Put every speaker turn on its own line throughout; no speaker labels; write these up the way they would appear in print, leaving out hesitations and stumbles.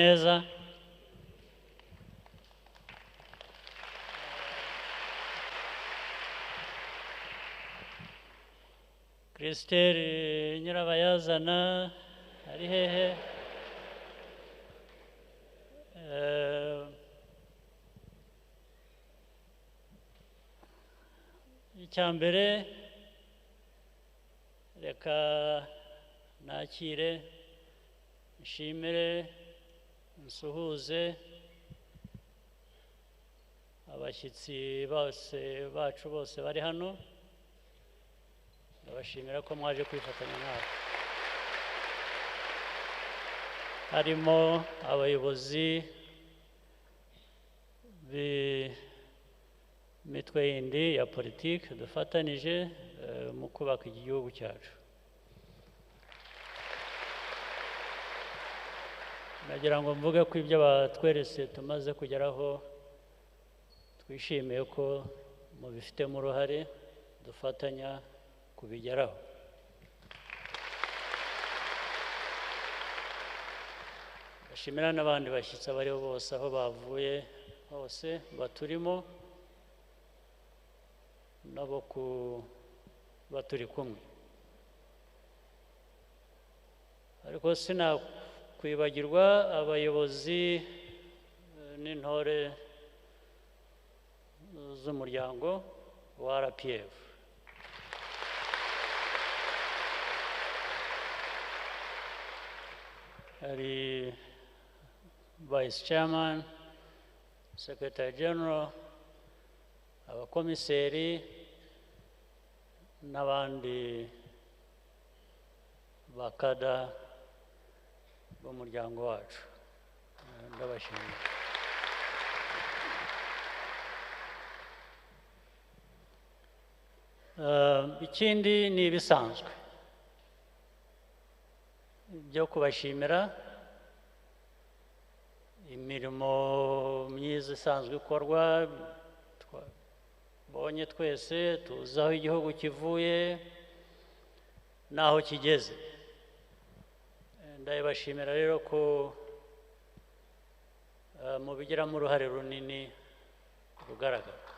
neza. Christelle Nyirabayazana ari hehe? Icya mbere reka nakire, nshimire, nsuhuze abashyitsi bose bacu bose bari hano. Ndabashimira ko mwaje kwifatanya natwe, harimo abayobozi b'imitwe yindi ya politiki dufatanije mu kubaka igihugu cyacu. Nagira ngo mvuge ko ibyo batweretse tumaze kugeraho twishimiye ko mubifitemo uruhare, dufatanya kubigeraho. Ndashimira n'abandi bashyitsi abariho bose aho bavuye hose baturimo nabo kuba turi kumwe. Ariko sinakwibagirwa abayobozi n'intore z'umuryango wa RPF. Hari Vice Chairman, Secretary General, abakomiseri n'abandi bakada b'umuryango wacu, ndabashimira. Ikindi ni ibisanzwe byo kubashimira imirimo myiza isanzwe ikorwa, twabonye twese tuzi aho igihugu kivuye n'aho kigeze. Ndabashimira rero ko mubigiramo uruhare runini rugaragara.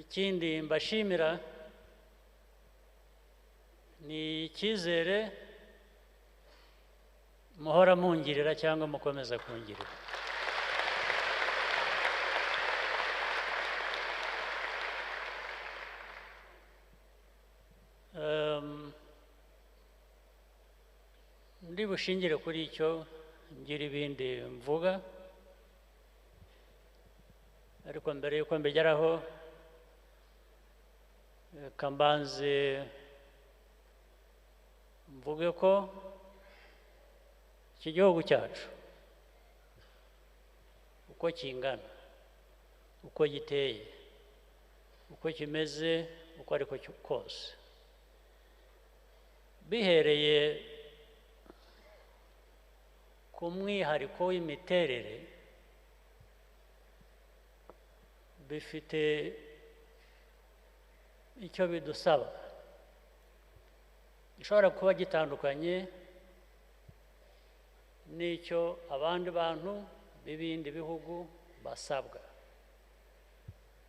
Ikindi mbashimira ni icyizere muhora mungirira cyangwa mukomeza kungirira. Ndi bushingire kuri icyo ngira ibindi mvuga, ariko mbere yuko mbigeraho reka mbanze mvuge ko iki gihugu cyacu uko kingana, uko giteye, uko kimeze, uko ariko kose, bihereye ku mwihariko w'imiterere, bifite icyo bidusaba gishobora kuba gitandukanye n'icyo abandi bantu b'ibindi bihugu basabwa.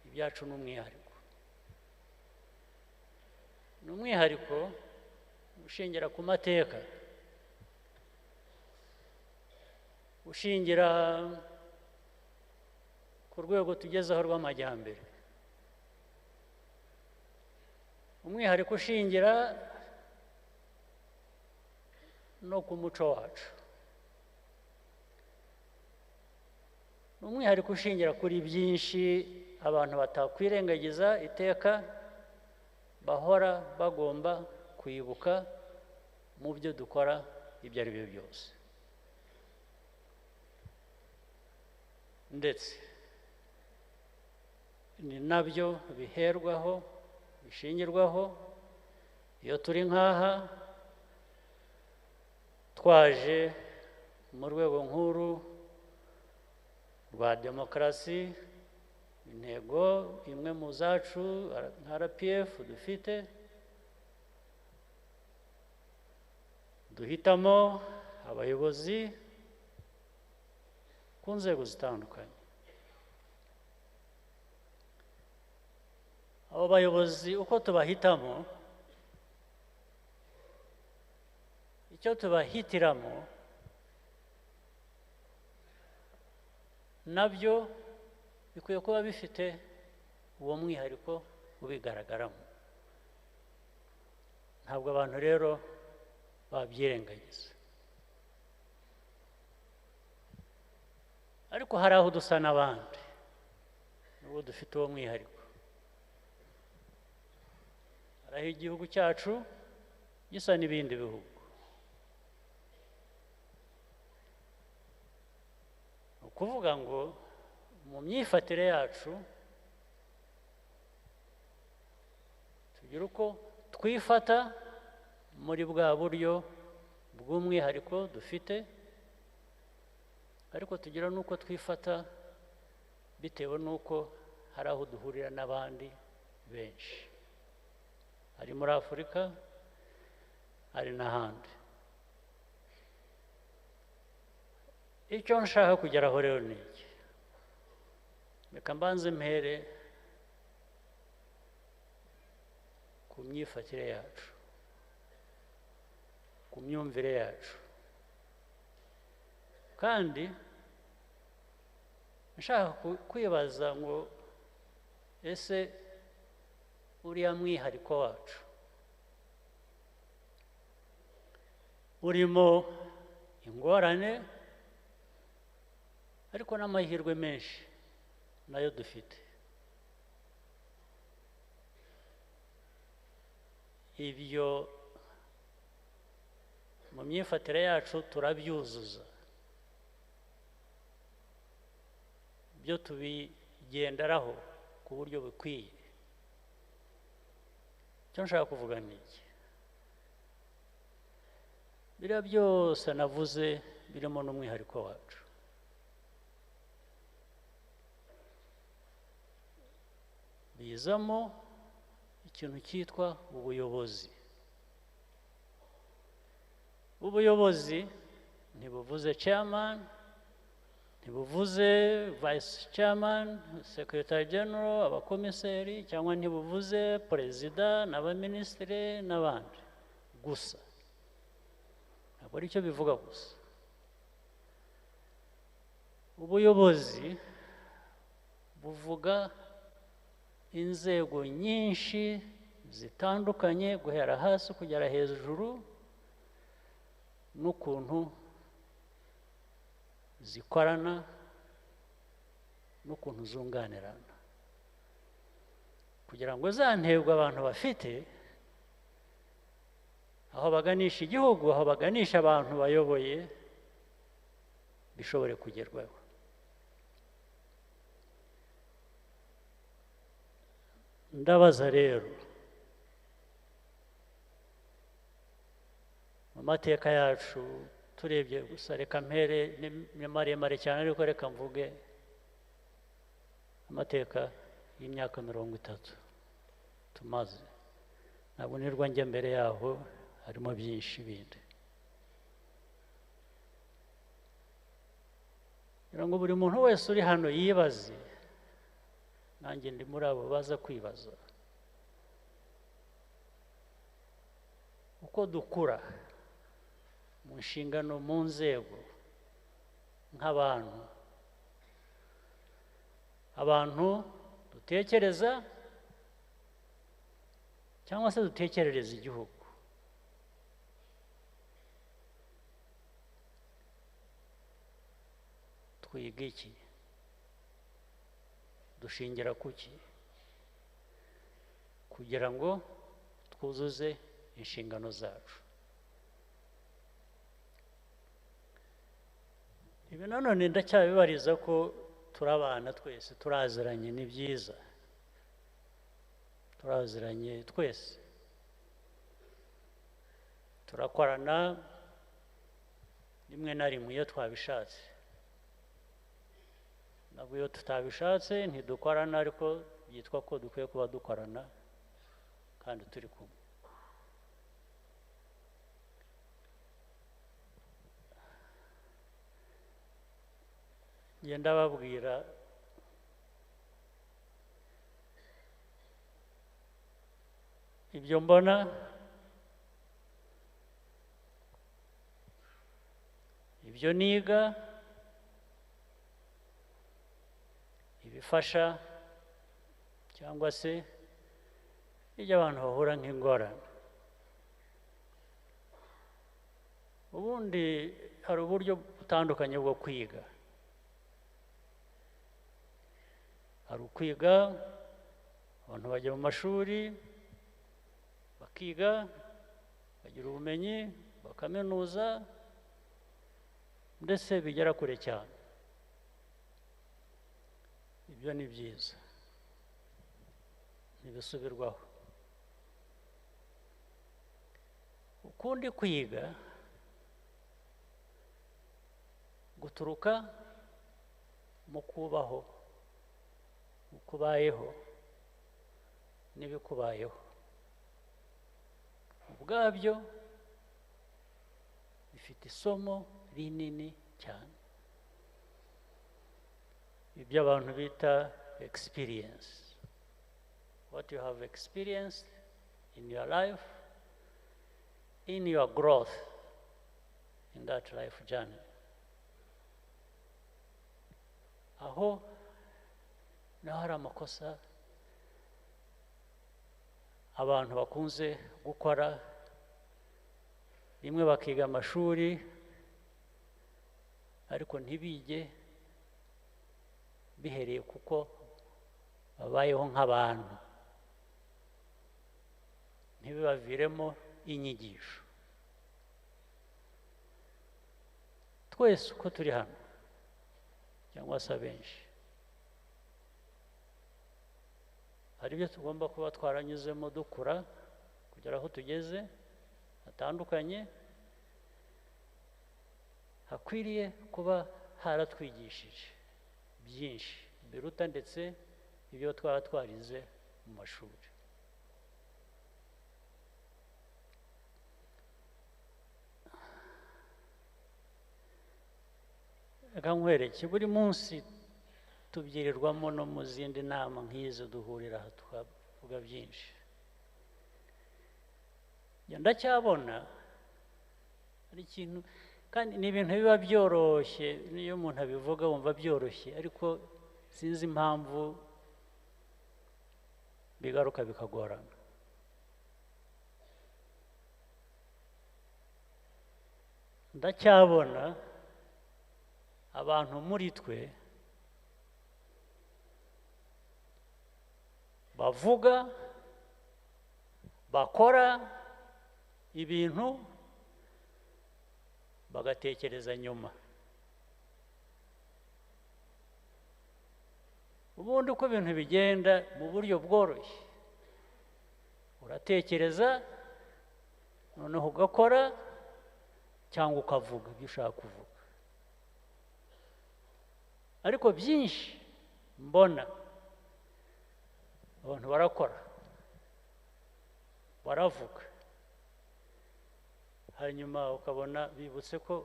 Ibyacu ni umwihariko, ni umwihariko ushingira ku mateka, ushingira ku rwego tugezeho rw'amajyambere, umwihariko ushingira no ku muco wacu, ni umwihariko ushingira kuri byinshi abantu batakwirengagiza iteka, bahora bagomba kwibuka mu byo dukora ibyo ari byo byose. Ndetse ni nabyo biherwaho, bishingirwaho iyo turi nk'aha twaje mu rwego nkuru rwa demokarasi. Intego imwe mu zacu nka RPF dufite Duhitamo abayobozi ku nzego zitandukanye. Abo bayobozi uko tubahitamo, icyo tubahitiramo nabyo bikwiye kuba bifite uwo mwihariko ubigaragaramo. Ntabwo abantu rero babyirengagiza. Ariko hari aho dusa n'abandi nubwo dufite uwo mwihariko. Hari aho igihugu cyacu gisa n'ibindi bihugu. Ni ukuvuga ngo mu myifatire yacu tugira uko twifata muri bwa buryo bw'umwihariko dufite, ariko tugira n'uko twifata bitewe n'uko hari aho duhurira n'abandi benshi, ari muri Afurika, ari n'ahandi. Icyo nshaka kugeraho rero ni iki. Reka mbanze mpere ku myifatire yacu, ku myumvire yacu, kandi nshaka kwibaza ngo ese uriya mwihariko wacu urimo ingorane ariko n'amahirwe menshi nayo dufite. Ibyo mu myifatire yacu turabyuzuza, byo tubigenderaho ku buryo bukwiye. Icyo nshaka kuvuga ni iki: biriya byose navuze birimo n'umwihariko wacu. Bizamo ikintu cyitwa ubuyobozi. Ubuyobozi ntibuvuze chairman, ntibuvuze vice chairman, secretary general, abakomiseri, cyangwa ntibuvuze perezida n'abaminisitiri n'abandi gusa. Ntabwo ari cyo bivuga gusa. Ubuyobozi buvuga inzego nyinshi zitandukanye, guhera hasi kugera hejuru, n'ukuntu zikorana n'ukuntu zunganirana, kugira ngo za ntego abantu bafite, aho baganisha igihugu, aho baganisha abantu bayoboye, bishobore kugerwaho. Ndabaza rero, mu mateka yacu turebye gusa, reka mpere, ni maremare cyane, ariko reka mvuge amateka y'imyaka 30 tumaze. Ntabwo nirwa njya mbere yaho, harimo byinshi bindi. Kugira ngo buri muntu wese uri hano yibaze, nanjye ndi muri abo baza kwibaza, uko dukura mu nshingano, mu nzego, nk'abantu, abantu dutekereza cyangwa se dutekerereza igihugu, twiga iki? Dushingira kuki kugira ngo twuzuze inshingano zacu? Ibi nanone ndacyabibariza ko turabana twese, turaziranye, ni byiza, turaziranye twese, turakorana rimwe na rimwe iyo twabishatse, ntabwo iyo tutabishatse ntidukorana, ariko byitwa ko dukwiye kuba dukorana kandi turi kumwe. Ngenda babwira ibyo mbona, ibyo niga, ibifasha cyangwa se ibyo abantu bahura nk'ingorane. Ubundi hari uburyo butandukanye bwo kwiga. Hari ukwiga abantu bajya mu mashuri bakiga, bagira ubumenyi, bakaminuza, ndetse bigera kure cyane. Ibyo ni byiza, ntibisubirwaho. Ukundi kwiga guturuka mu kubaho, ukubayeho n'ibikubayeho ubwabyo bifite isomo rinini cyane, ibyo abantu bita experience. What you have experienced in your life, in your growth in that life journey. Aho naho hari amakosa abantu bakunze gukora, rimwe bakiga amashuri ariko ntibige bihereye kuko babayeho nk'abantu, ntibibaviremo inyigisho. Twese uko turi hano cyangwa se abenshi, hari ibyo tugomba kuba twaranyuzemo dukura kugera aho tugeze hatandukanye, hakwiriye kuba haratwigishije byinshi biruta ndetse ibyo twaba twarize mu mashuri. Reka nkwereke, buri munsi tubyirirwamo no mu zindi nama nk'izo duhurira aha tukavuga byinshi. Ndacyabona ari ikintu, kandi ni ibintu biba byoroshye, niyo umuntu abivuga wumva byoroshye, ariko sinzi impamvu bigaruka bikagorana. Ndacyabona abantu muri twe bavuga, bakora ibintu bagatekereza nyuma. Ubundi uko ibintu bigenda mu buryo bworoshye, uratekereza noneho ugakora cyangwa ukavuga ibyo ushaka kuvuga. Ariko byinshi mbona abantu barakora, baravuga, hanyuma ukabona bibutse ko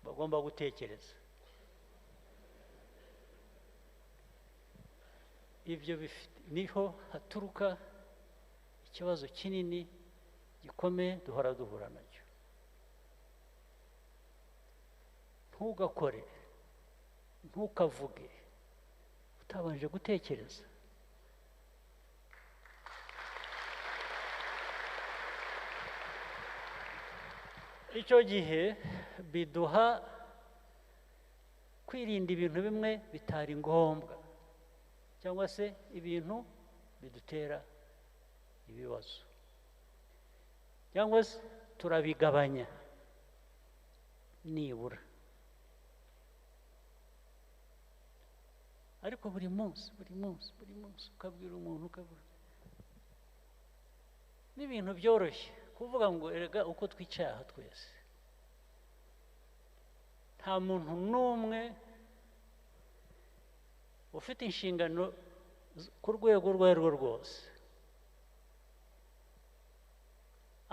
bagomba gutekereza. Ibyo niho haturuka ikibazo kinini gikomeye duhora duhura nacyo. Ntugakore, ntukavuge utabanje gutekereza. Icyo gihe biduha kwirinda ibintu bimwe bitari ngombwa, cyangwa se ibintu bidutera ibibazo, cyangwa se turabigabanya nibura. Ariko buri munsi buri munsi buri munsi ukabwira umuntu, ukabwira n'ibintu byoroshye kuvuga ngo erega uko twicaye aha twese nta muntu n'umwe ufite inshingano ku rwego urwo ari rwo rwose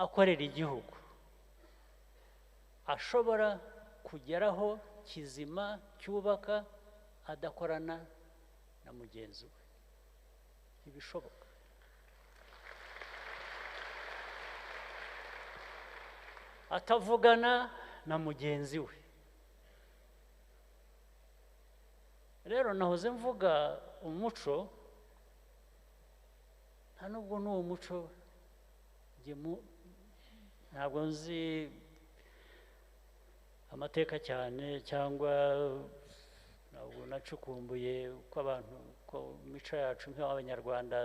akorera igihugu ashobora kugeraho kizima cyubaka adakorana na mugenzi we. Ntibishoboka. Atavugana na mugenzi we. Rero nahoze mvuga umuco, nta nubwo n'uwo muco ntabwo nzi amateka cyane, cyangwa ntabwo nacukumbuye uko abantu, uko imico yacu nk'abanyarwanda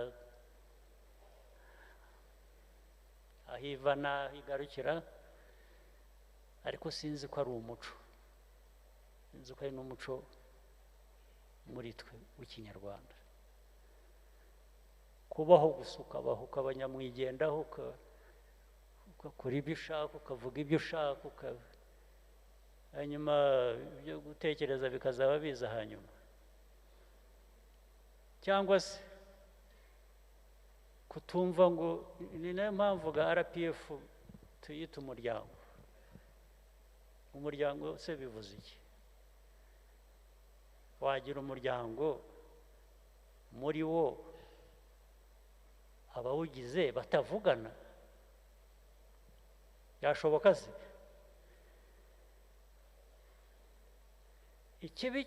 aho iva n'aho igarukira, ariko sinzi ko ari umuco, sinzi ko ari n'umuco muri twe w'ikinyarwanda. Kubaho gusa ukabaho ukabanyamwigendaho, ugakora ibyo ushaka, ukavuga ibyo ushaka, hanyuma ibyo gutekereza bikazaba biza hanyuma. Cyangwa se kutumva ngo, ni nayo mpamvu ga RPF tuyita umuryango. Umuryango se bivuze iki? Wagira umuryango muri wo abawugize batavugana? Byashoboka se? Ikibi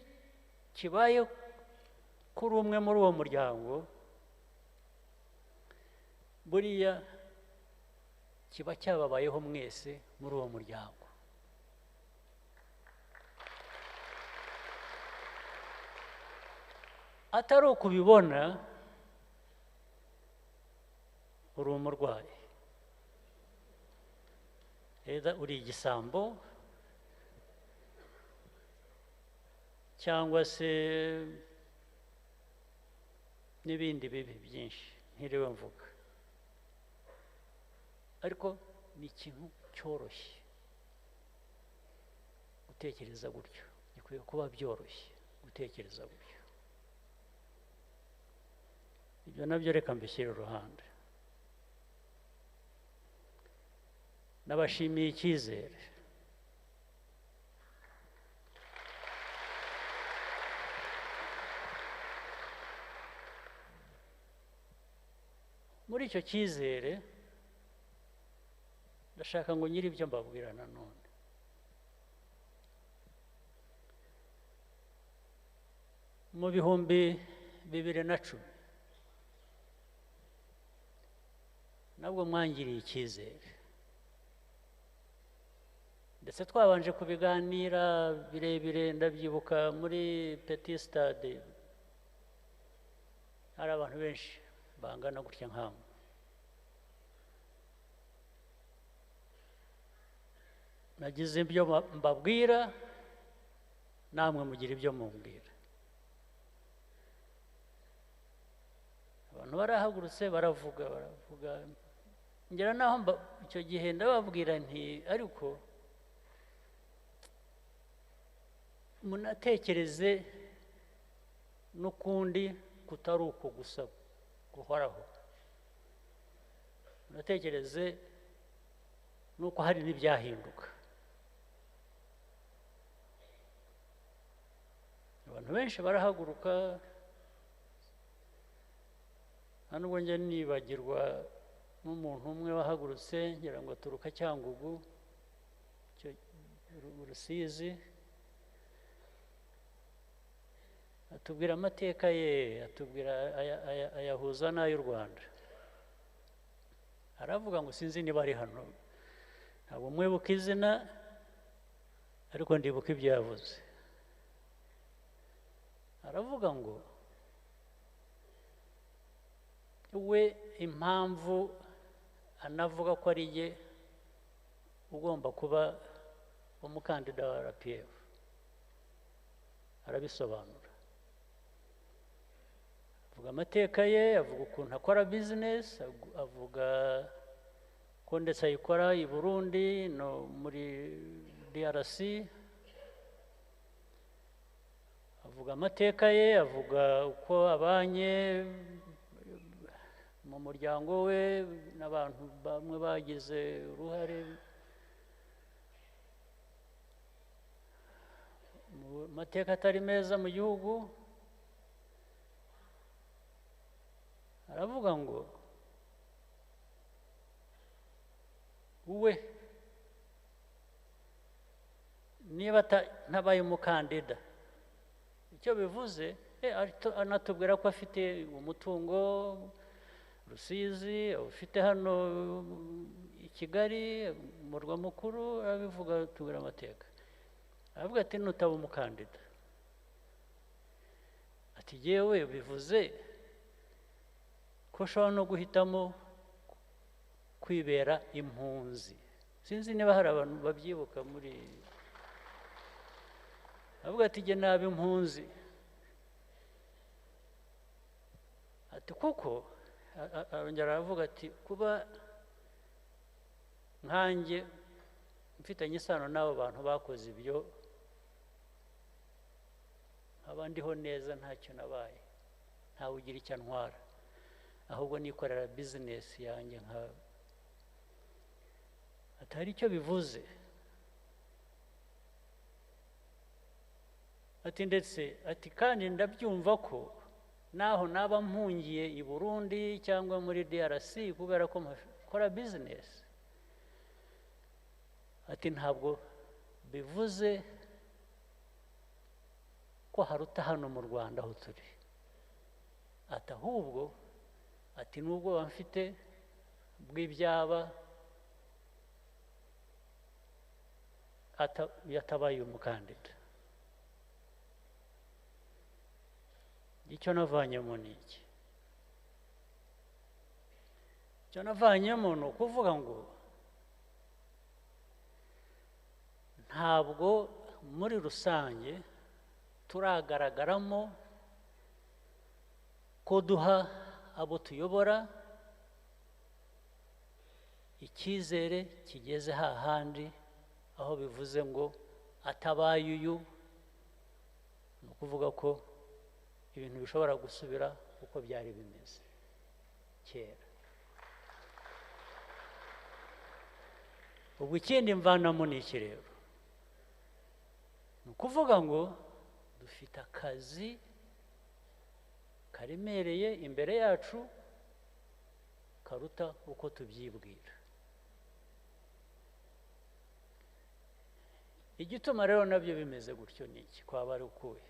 kibaye kuri umwe muri uwo muryango, buriya kiba cyababayeho mwese muri uwo muryango. Atari ukubibona uri umurwayi, uri igisambo, cyangwa se n'ibindi bibi byinshi ntiriwe mvuga. Ariko ni ikintu cyoroshye gutekereza gutyo, gikwiye kuba byoroshye gutekereza gutyo. Ibyo nabyo reka mbishyire iruhande. Nabashimiye icyizere. Muri icyo cyizere ndashaka ngo nyiri ibyo mbabwira nanone. Mu 2010 nabwo mwangiriye icyizere, ndetse twabanje kubiganira birebire. Ndabyibuka muri Petit Stade hari abantu benshi bangana gutya nkamwe. Nagize ibyo mbabwira, namwe mugira ibyo mumbwira. Abantu barahagurutse baravuga baravuga, ngera naho icyo gihe ndababwira nti ariko munatekereze n'ukundi kutari uko gusa guhoraho, munatekereze n'uko hari n'ibyahinduka. Abantu benshi barahaguruka, nta nubwo njya nibagirwa n'umuntu umwe wahagurutse, ngira ngo aturuka Cyangugu, Rusizi, atubwira amateka ye, atubwira ayahuza n'ay'u Rwanda. Aravuga ngo sinzi niba ari hano, ntabwo mwibuka izina, ariko ndibuka ibyo yavuze. Aravuga ngo we impamvu anavuga ko ari ye ugomba kuba umukandida wa RPF, arabisobanura, avuga amateka ye, avuga ukuntu akora business, avuga ko ndetse ayikora i Burundi no muri DRC, avuga amateka ye, avuga uko abanye mu muryango we n'abantu bamwe bagize uruhare Mu mateka atari meza mu gihugu, aravuga ngo we niba ntabaye umukandida, icyo bivuze, anatubwira ko afite umutungo Rusizi, ufite hano i Kigali umurwa mukuru, arabivuga, tubwira amateka. Aravuga ati nutaba umukandida, ati yewe bivuze ko ushobora no guhitamo kwibera impunzi. Sinzi niba hari abantu babyibuka muri. Aravuga ati jye naba impunzi, ati kuko arongera aravuga ati kuba nkanjye mfitanye isano n'abo bantu bakoze ibyo, nkaba ndiho neza ntacyo nabaye, ntawe ugira icyo antwara, ahubwo nikorera bizinesi yanjye nka atari icyo bivuze. Ati ndetse ati kandi ndabyumva ko naho naba mpungiye i Burundi cyangwa muri DRC kubera ko nkora bizinesi, ati ntabwo bivuze ko haruta hano mu Rwanda aho turi, ati ahubwo ati nubwo bamfite bw'ibyaba yatabaye umukandida. Icyo navanyemo ni iki? Icyo navanyemo ni ukuvuga ngo ntabwo muri rusange turagaragaramo ko duha abo tuyobora icyizere kigeze hahandi aho bivuze ngo atabaye uyu, ni ukuvuga ko ibintu bishobora gusubira uko byari bimeze kera. Ubwo ikindi mvanamo ni iki rero? Ni ukuvuga ngo dufite akazi karemereye imbere yacu karuta uko tubyibwira. Igituma rero nabyo bimeze gutyo ni iki? Kwaba ari ukuhe?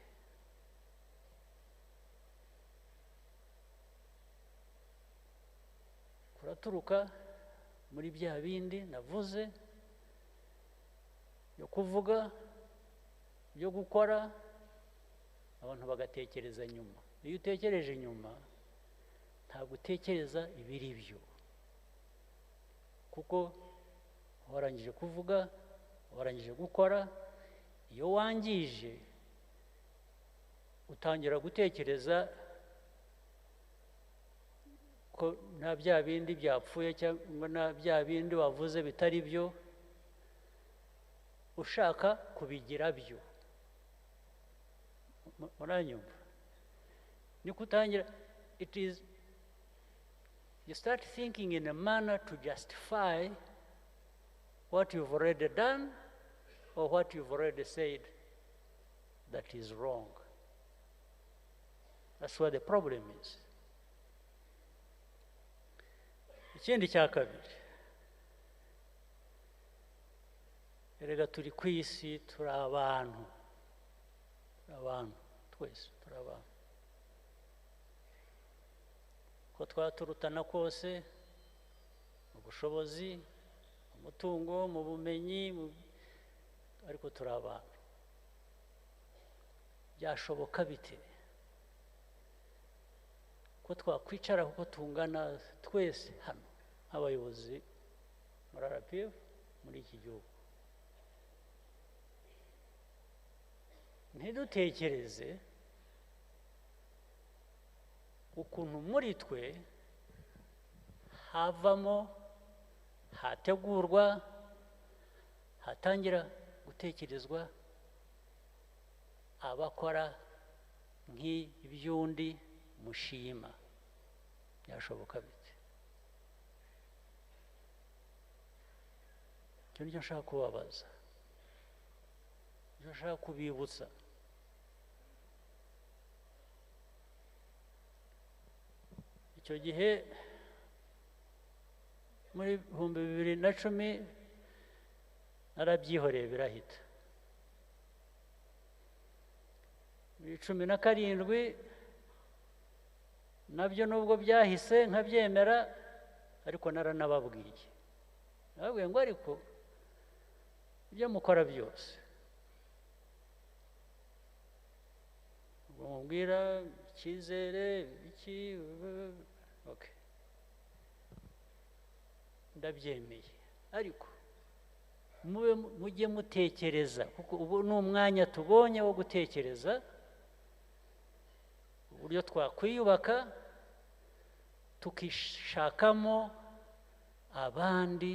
Kuraturuka muri bya bindi navuze byo kuvuga, byo gukora, abantu bagatekereza nyuma. Iyo utekereje nyuma ntabwo utekereza ibiri byo, kuko warangije kuvuga, warangije gukora. Iyo wangije utangira gutekereza ko nta bya bindi byapfuye cyangwa nta bya bindi wavuze bitari byo, ushaka kubigira byo. Muranyumva? Niko utangira. It is you start thinking in a manner to justify what you've already done or what you've already said that is wrong. That's where the problem is. Ikindi cya kabiri, erega turi ku isi, turi abantu, abantu twese turi abantu. Ko twaturutana kose mu bushobozi, mu mutungo, mu bumenyi, ariko turi abantu. Byashoboka bite ko twakwicara kuko tungana twese hano nk'abayobozi muri RPF muri iki gihugu, ntidutekereze ukuntu muri twe havamo, hategurwa, hatangira gutekerezwa abakora nk'iby'undi mushima? Byashoboka bite? Icyo nicyo nshaka kubabaza. Icyo nshaka kubibutsa, icyo gihe muri 2010 narabyihoreye birahita. Muri 17 nabyo nubwo byahise nkabyemera, ariko naranababwiye, nababwiye ngo ariko ibyo mukora byose mubwira icyizere iki, okay, ndabyemeye, ariko mube mujye mutekereza, kuko ubu ni umwanya tubonye wo gutekereza uburyo twakwiyubaka tukishakamo abandi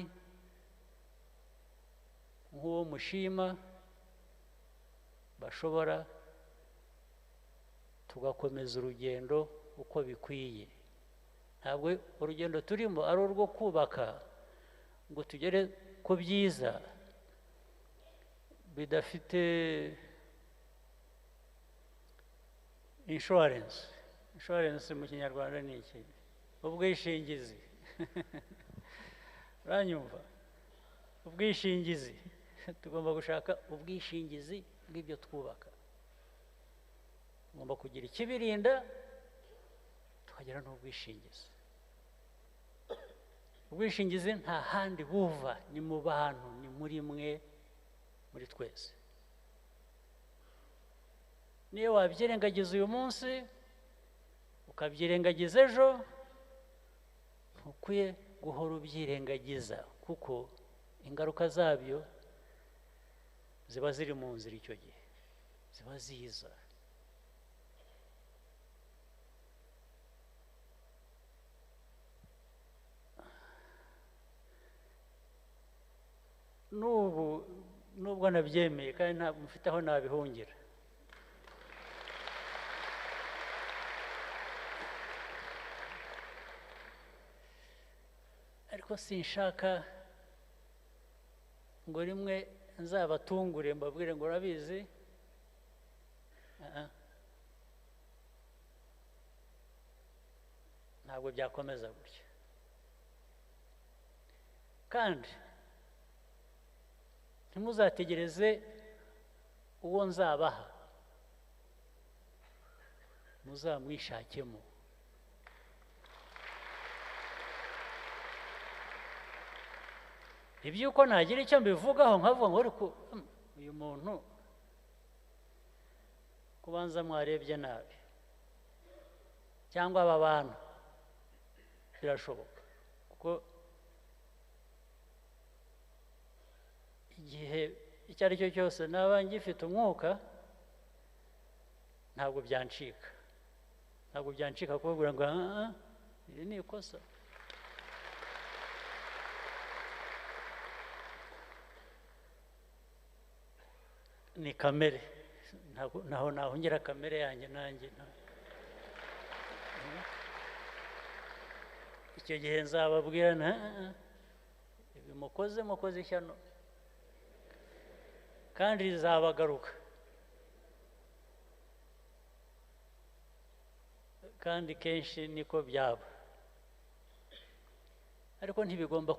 nk'uwo mushima bashobora, tugakomeza urugendo uko bikwiye. Ntabwo urugendo turimo ari urwo kubaka ngo tugere ku byiza bidafite insurance. Insurance mu Kinyarwanda ni iki? Ubwishingizi. Uranyumva? Ubwishingizi. Tugomba gushaka ubwishingizi bw'ibyo twubaka. Tugomba kugira ikibirinda, tukagira n'ubwishingizi. Ubwishingizi nta handi buva, ni mu bantu, ni muri mwe, muri twese. Niyo wabyirengagiza uyu munsi, ukabyirengagiza ejo, ntukwiye guhora ubyirengagiza, kuko ingaruka zabyo ziba ziri mu nzira icyo gihe, ziba ziza. N'ubu nubwo nabyemeye kandi ntabwo mfite aho nabihungira, ariko sinshaka ngo rimwe nzabatungure mbabwire ngo urabizi. Ntabwo byakomeza gutya. Kandi ntimuzategereze uwo nzabaha, muzamwishakemo. Iby'uko nagira icyo mbivugaho nkavuga ngo ariko uyu muntu kubanza mwarebye nabi, cyangwa aba bantu, birashoboka, kuko igihe icyo ari cyo cyose naba ngifite umwuka ntabwo byancika, ntabwo byancika kubabwira ngo iri ni ikosa. Ni kamere, ntaho nahungira kamere yanjye nanjye. Icyo gihe nzababwira ibi mukoze mukoze ishyano, kandi rizabagaruka, kandi kenshi niko byaba, ariko ntibigomba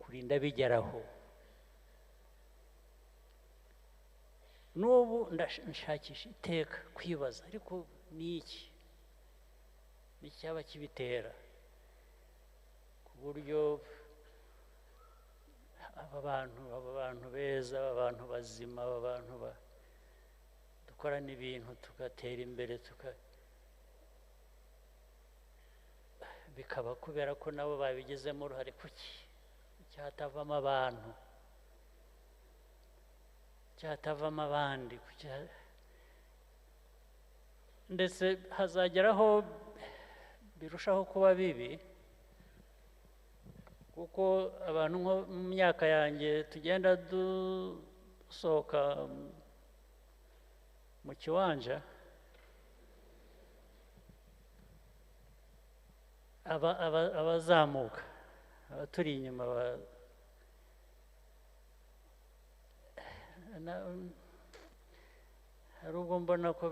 kurinda bigeraho. N'ubu ndashakisha iteka kwibaza, ariko ni iki n'icyaba kibitera ku buryo aba bantu beza, aba bantu bazima, aba bantu dukorana ibintu tugatera imbere, bikaba kubera ko nabo babigizemo uruhare. Kuki cyatavamo abantu, cyatavamo abandi? Ndetse hazageraho birushaho kuba bibi, kuko abantu nko mu myaka yanjye tugenda dusohoka mu kiwanja, abazamuka, abaturi inyuma Hari ubwo mbona ko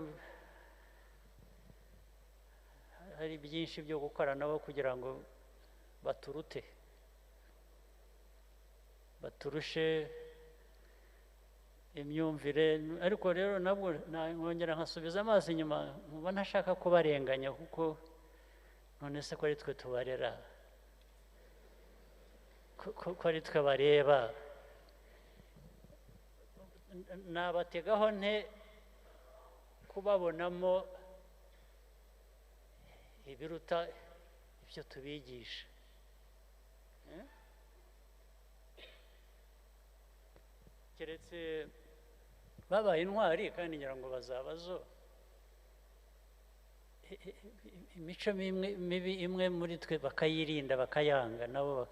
hari byinshi byo gukora nabo kugira ngo baturute, baturushe imyumvire. Ariko rero nabwo nkongera nkasubiza amaso inyuma, nkumva ntashaka kubarenganya, kuko none se ko ari twe tubarera, ko ari twe bareba, nabategaho nte kubabonamo ibiruta ibyo tubigisha? Keretse babaye intwari, kandi ngira ngo bazabazo imico mibi imwe muri twe bakayirinda, bakayanga, nabo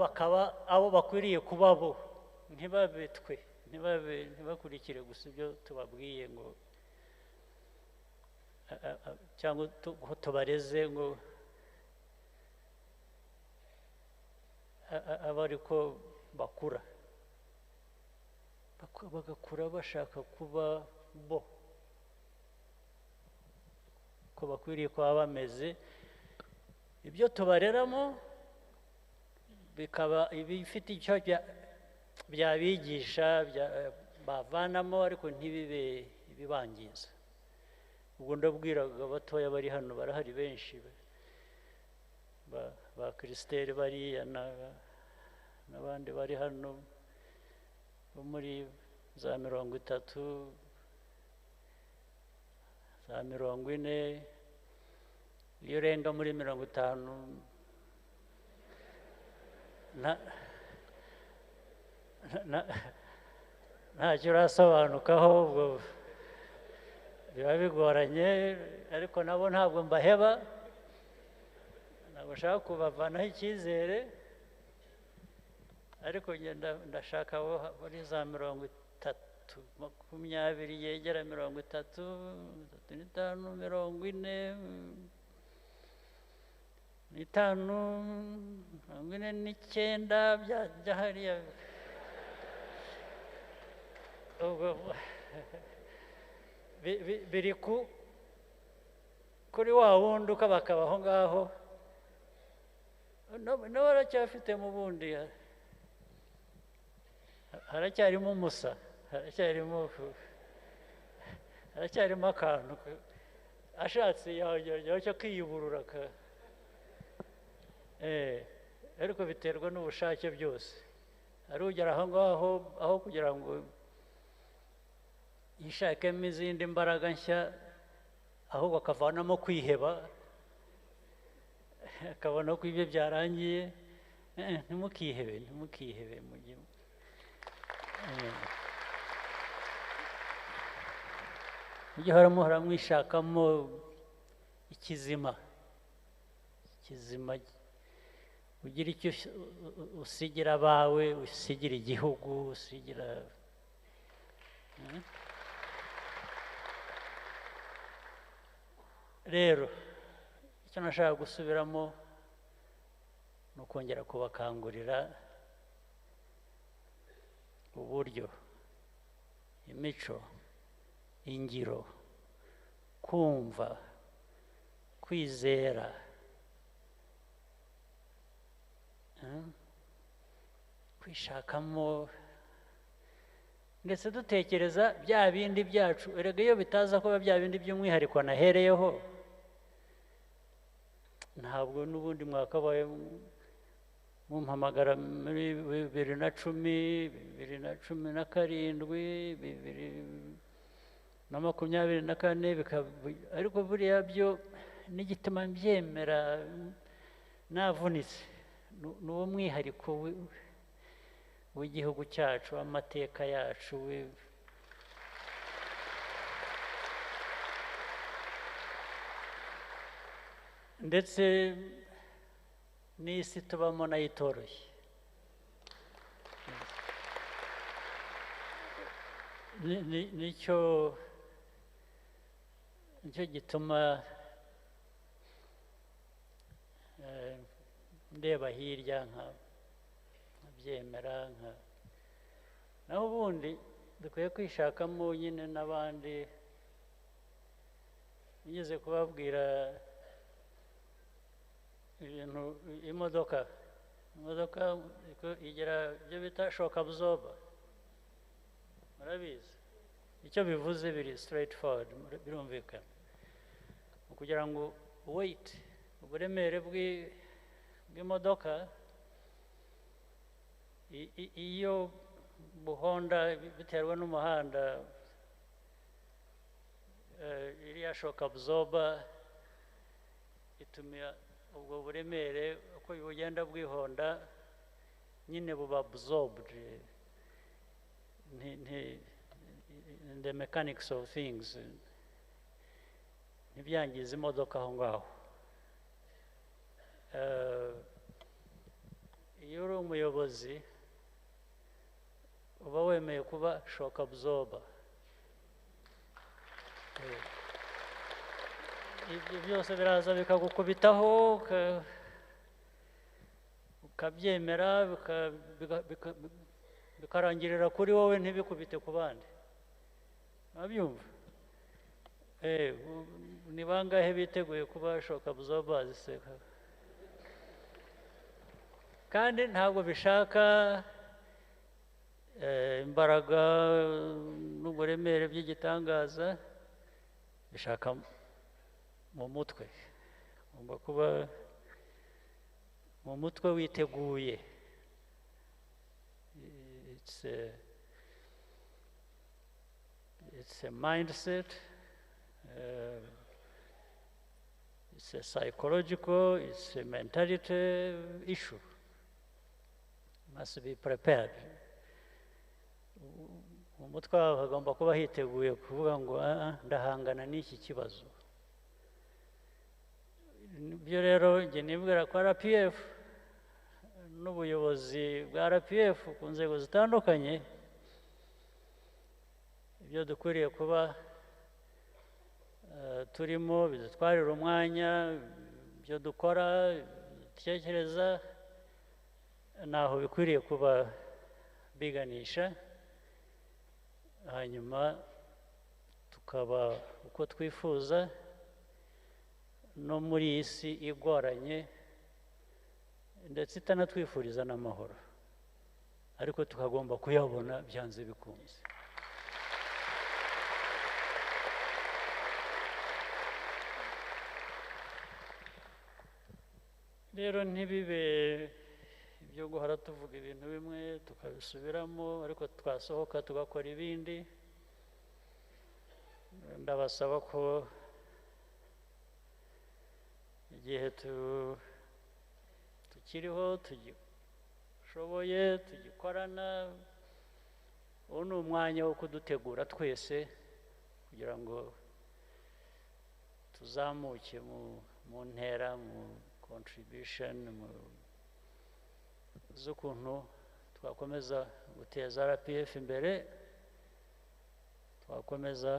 bakaba abo bakwiriye kuba bo, ntibabe twe, ntibakurikire gusa ibyo tubabwiye ngo cyangwa tubareze ngo abe ariko bakura, bagakura bashaka kuba bo ko bakwiriye kuba bameze. Ibyo tubareramo bikaba ibifite icyo byabigisha bavanamo, ariko ntibibe ibibangiza. Ubwo ndabwiraga abatoya bari hano, barahari benshi ba Christelle bariya n'abandi bari hano bo muri za 30, za 40, iyo urenga muri 50 ntacyo urasobanukaho, ubwo biba bigoranye. Ariko nabo ntabwo mbaheba, ntabwo nshaka kubavanaho icyizere, ariko ndashaka abo muri za 30, 20 yegera 30, 35, 45, 49 bya hariya. Ubwo biri kuri wa wundi ukabakaba aho ngaho, nawe aracyafite mu bundi, haracyarimo umusa, haracyarimo akantu, ashatse yongeraho cyo kwiyuburura, ariko biterwa n'ubushake byose. Ari ugera aho ngaho aho kugira ngo yishakemo izindi mbaraga nshya, ahubwo akavanamo kwiheba, akabona ko ibyo byarangiye. Ntimukihebe, ntimukihebe, mujye muhora mwishakamo ikizima, ikizima ugira icyo usigira abawe, usigira igihugu, usigira. Rero icyo nashaka gusubiramo ni ukongera kubakangurira uburyo imico, ingiro, kumva, kwizera, kwishakamo, ndetse dutekereza bya bindi byacu. Erega iyo bitaza kuba bya bindi by'umwihariko nahereyeho, ntabwo n'ubundi mwakabaye mumpamagara muri 2010, 2017, 2024, ariko buriya byo n'igituma mbyemera navunitse ni uwo mwihariko w'igihugu cyacu, amateka yacu. Ndetse n'isi tubamo nayo itoroshye. Nicyo gituma ndeba hirya nkabyemera, naho ubundi Dukwiye kwishakamo nyine n'abandi. Ngeze kubabwira ibintu, imodoka igira ibyo bita shock absorber, murabizi icyo bivuze, biri straight forward, birumvikana. Kugira ngo weight, uburemere bw'imodoka iyo buhonda biterwa n'umuhanda, iriya shock absorber ituma ubwo buremere uko bugenda bwihonda nyine buba absorbed in the mechanics of things, ntibyangize imodoka aho ngaho. Iyo uri umuyobozi uba wemeye kuba shock absorber. Ibyo byose biraza bikagukubitaho, ukabyemera, bikarangirira kuri wowe, ntibikubite ku bandi. Murabyumva? Ni bangahe biteguye kuba shock absorbers se? Kandi ntabwo bishaka imbaraga n'uburemere by'igitangaza, bishaka mu mutwe. Ugomba kuba mu mutwe witeguye. It's a mindset, it's a psychological, it's a mentality issue. Must be prepared. Mu mutwe wawe hagomba kuba hiteguye kuvuga ngo ndahangana n'iki kibazo. Ibyo rero njye nibwira ko RPF n'ubuyobozi bwa RPF ku nzego zitandukanye, ibyo dukwiriye kuba turimo bidutwarira umwanya, ibyo dukora, dutekereza, naho bikwiriye kuba biganisha, hanyuma tukaba uko twifuza no muri iyi si igoranye ndetse itanatwifuriza n'amahoro, ariko tukagomba kuyabona byanze bikunze. Rero ntibibe ibyo guhora tuvuga ibintu bimwe tukabisubiramo, ariko twasohoka tugakora ibindi. Ndabasaba ko igihe tukiriho, tugishoboye, tugikorana, uwo ni umwanya wo kudutegura twese kugira ngo tuzamuke mu ntera, mu contribution, mu z'ukuntu twakomeza guteza RPF imbere, twakomeza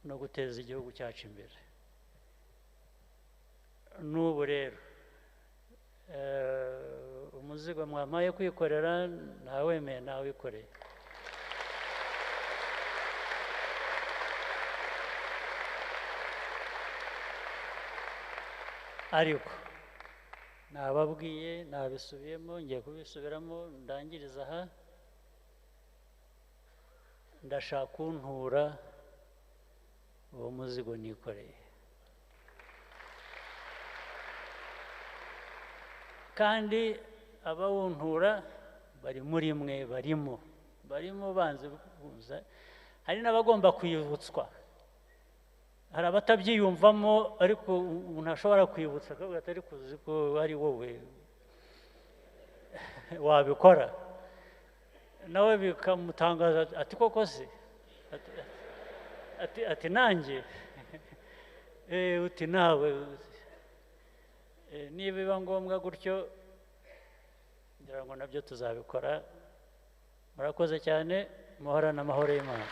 no guteza igihugu cyacu imbere. N'ubu rero umuzigo mwampaye kwikorera ntawemeye ntawikoreye. Ariko nababwiye, nabisubiyemo, ngiye kubisubiramo, ndangiriza aha. Ndashaka untura uwo muzigo nikoreye, kandi abawuntura bari muri mwe, barimo banze buza. Hari n'abagomba kwibutswa, hari abatabyiyumvamo, ariko umuntu ashobora kwibutsa akavuga ati ariko uzi ko ari wowe wabikora, nawe bikamutangaza ati koko se, ati nanjye, uti nawe. Niba biba ngombwa gutyo, ngira ngo nabyo tuzabikora. Murakoze cyane, muhorane amahoro y'Imana.